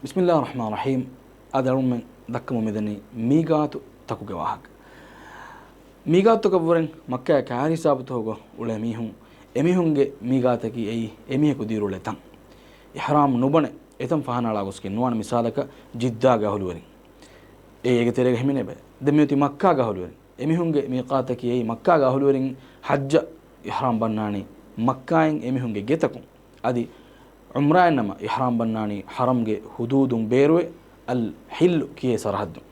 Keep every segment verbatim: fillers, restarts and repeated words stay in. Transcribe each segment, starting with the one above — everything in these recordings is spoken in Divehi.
ބިސްމިއްލާހި ރަޙްމާނި ރަޙީމް. އަދި އަޅުމެން ދައްކަމުން މިދަނީ މީގާތު ތަކުގެ ވާހަކަ. މީގާތުތަކަށްވުރެން މައްކާއާ ކާރިހިސާބުތަކުގަ އުޅޭ މީހުން، އެމީހުންގެ މީގާތަކީ އެއީ އެމީހަކު ދިއުރުޅޭ ތަން. އިޙްރާމް ނުބަނެ އެތަން ފަހަނައަޅާ ގޮސްގެން ނުވާނެ. މިސާލަކަށް ޖިއްދާގެ އަހުލުވެރިން، އެ އޭގެ ތެރޭގަ ހިމެނޭ ބައެއް. ދެން މިއޮތީ މައްކާގެ އަހުލުވެރިން. އެމީހުންގެ މީޤާތަކީ އެއީ މައްކާގެ އަހުލުވެރިން ޙައްޖަށް އިޙްރާމް ބަންނާނީ މައްކާއިން އެމީހުންގެ ގެތަކުން. އަދި ޢުމްރާއިން ނަމަ އިޙްރާމް ބަންނާނީ ޙަރަމްގެ ޙުދޫދުން ބޭރުވެ، އަލް ޙިއްލު ކިޔޭ ސަރަޙައްދުން.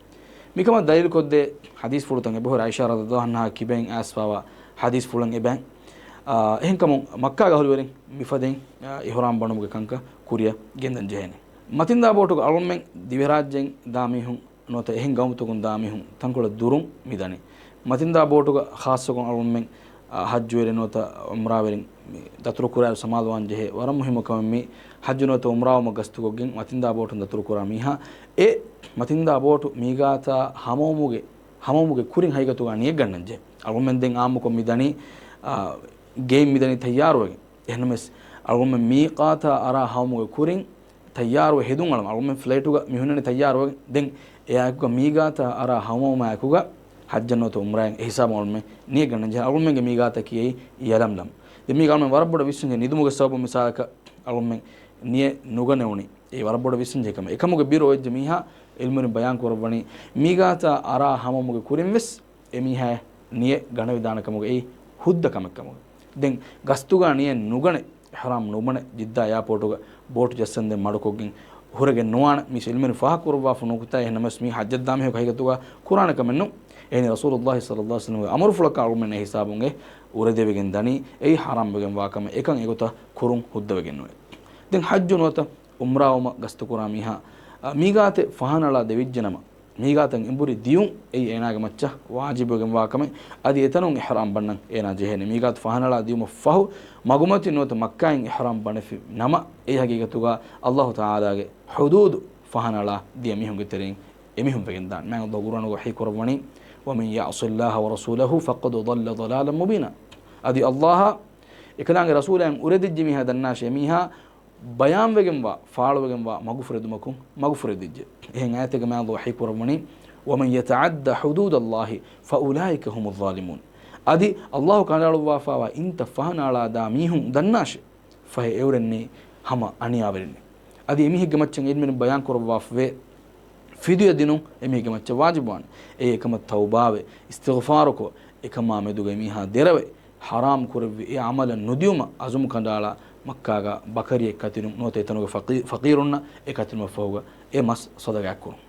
މިކަމަށް ދަލީލުކޮށްދޭ ޙަދީޘްފުޅުތައް އެބަހުރި ޢާއިޝާ ރަޟިޔަﷲ ޢަންހާ ކިބައިން އައިސްފާވާ ޙަދީޘްފުޅުން އެބައިން. އާ، އެހެންކަމުން މައްކާގެ އަހުލުވެރިން މިފަދައިން، އާ، އިޙްރާމް ބަނުމުގެ ކަންކަން ކުރިއަށް ގެންދަން ޖެހޭނެ. މަތިންދާ ބޯޓުގަ އަޅުމެން ދިވެހިރާއްޖޭން ދާ މީހުން ނުވަތަ އެހެން ގައުމުތަކުން ދާ މީހުން ތަންކޮޅެއް ދުރުން މިދަނީ. މަތިންދާ ބޯޓުގަ ޚާއްޞަކޮށް އަޅުމެން، އާ، ޙައްޖުވެރިން ނުވަތަ ޢުމްރާވެރިން މި ދަތުރުކުރާއިރު ސަމާލުވާން ޖެހޭ ވަރަށް މުހިއްމު ކަމެއް މީ. ޙައްޖު ނުވަތަ ޢުމްރާވުމަށް ގަސްތުކޮށްގެން މަތިންދާ ބޯޓުން ދަތުރުކުރާ މީހާ އެ މަތިންދާ ބޯޓު މީގާތާ ހަމަވުމުގެ، ހަމަވުމުގެ ކުރިން ހަގީގަތުގަ ނިޔަތް ގަންނަންޖެ. އަޅުމެން ދެން ޢާއްމުކޮށް މިދަނީ، އާ، ގެއިން މިދަނީ ތައްޔާރުވެގެން. އެހެންނަމަވެސް އަޅުމެން މީޤާތާ އަރާ ހަމަވުމުގެ ކުރިން ތައްޔާރުވެ ހެދުން އަޅަމު. އަޅުމެން ފްލައިޓުގަ މިހުންނަނީ ތައްޔާރުވެގެން. ދެން އެއާއެކުގަ މީގާތާ އަރާ ހަމަވުމާއެކުގަ ޙައްޖަށް ނުވަތަ ޢުމްރާއަށް އެހިސާބުން އަޅުމެން ނިޔަތް ގަންނަންޖެހޭ. އަޅުމެންގެ މީގާތަކީ އެއީ ޔަލަމްލަމް. ދެން މީގަ އަޅުމެން ވަރަށް ބޮޑަށް ވިސްނަންޖެހޭ ނިދުމުގެ ސަބަބުން މިސާލަކަށް އަޅުމެން ނިޔަތް ނުގަނެވުނީ. އެއީ ވަރަށް ބޮޑަށް ވިސްނަންޖެހޭ ކަމެއް. އެކަމުގެ ބިރު އޮވެއްޖެ މީހާ ޢިލްމުވެރިން ބަޔާން ކުރައްވަނީ މީގާތާ އަރާ ހަމަވުމުގެ ކުރިން ވެސް އެމީހާ ނިޔަތް ގަނެވިދާނެ ކަމުގަ އެއީ ހުއްދަ ކަމެއް ކަމުގަ. ދެން ގަސްތުގަ ނިޔަތް ނުގަނެ، އިޙްރާމް ނުބަނެ، ޖިއްދާ އެއާޕޯޓުގަ ބޯޓު ޖައްސަންދެން މަޑުކޮށްގެން ހުރެގެން ނުވާނެ. މީ ޢިލްމުވެރިން ފާހަގަކުރައްވާފަ ނުކުތާ. އެހެންނަމަވެސް މީ ޙައްޖަށްދާ މީހަކު ހަގީގަތުގަ ކުރާނެ ކަމެއް ނޫން. އެހެނީ ރަސޫލުﷲ ޞައްލަﷲ ޢަލައިހި ވަސައްލަމްގެ އަމުރުފުޅަކަށް އަޅުމެން އެ ހިސާބުން އެ އުރެދެވިގެން ދަނީ. އެއީ ޙަރާމްވެގެން ވާ ކަމެއް. އެކަން އެގޮތަށް ކުރުން ހުއްދަވެގެން ނުވޭ. ދެން ޙައްޖު ނުވަތަ ޢުމްރާވުމަށް ގަސްތުކުރާ މީހާ، އަ، މީގާތެއް ފަހަނައަޅާ ދެވިއްޖެނަމަ، މީގާތަށް އެނބުރި ދިޔުން އެއީ އޭނާގެ މައްޗަށް ވާޖިބުވެގެންވާ ކަމެއް. އަދި އެތަނުން އިޙްރާމް ބަންނަން އޭނާ ޖެހޭނެ. މީގާތު ފަހަނައަޅާ ދިޔުމަށް ފަހު، މަގުމަތިން ނުވަތަ މައްކާއިން އިޙްރާމް ބަނެފި ނަމަ، އެއީ ހަގީގަތުގަ ﷲ ތަޢާލާގެ ޙުދޫދު ފަހަނައަޅާ ދިޔަ މީހުންގެ ތެރެއިން އެމީހުން ވެގެންދާނެ. މާތް ﷲ ޤުރްއާނުގަ ވަޙީކުރައްވަނީ، وَمَنْ يَعْصِ اللَّهَ وَرَسُولَهُ فَقَدْ ضَلَّ ضَلَالًا مُبِينًا. އަދި ﷲ އާ އެކަލާނގެ ރަސޫލާއިން އުރެދިއްޖެ މީހާ ދަންނާށޭ، އެމީހާ ބަޔާންވެގެންވާ، ފާޅުވެގެންވާ މަގުފުރެދުމަކުން މަގުފުރެދިއްޖެ. އެހެން އާޔަތެއްގަ މާތް ﷲ ވަޙީކުރައްވަނީ، وَمَنْ يَتَعَدَّ حُدُودَ اللَّهِ فَأُولَٰئِكَ هُمُ الظَّالِمُونَ. އަދި ﷲ ކަނޑައަޅުއްވާފައިވާ އިންތައް ފަހަނައަޅާދާ މީހުން ދަންނާށޭ، ފަހެ އެއުރެންނީ ހަމަ އަނިޔާވެރިންނޭ. އަދި އެމީހެއްގެ މައްޗަށް ޢިލްމުވެރިން ބަޔާން ކުރައްވާފަވޭ، ފިދުޔަ ދިނުން އެމީހެއްގެ މައްޗަށް ވާޖިބުވާނެ. އެއީ އެކަމަށް ތައުބާވެ، އިސްތިޣްފާރުކޮށް، އެކަމާ މެދުގަ އެމީހާ ދެރަވެ، ޙަރާމް ކުރެއްވި އެ ޢަމަލަށް ނުދިއުމަށް ޢަޒުމު ކަނޑައަޅާ، މައްކާގަ ބަކަރިއެއް ކަތިނުން ނުވަތަ އެތަނުގެ ފަޤީ-، ފަޤީރުންނަށް އެ ކަތިނުމަށްފަހުގަ އެ މަސް ޞަދަޤާތްކުރުން.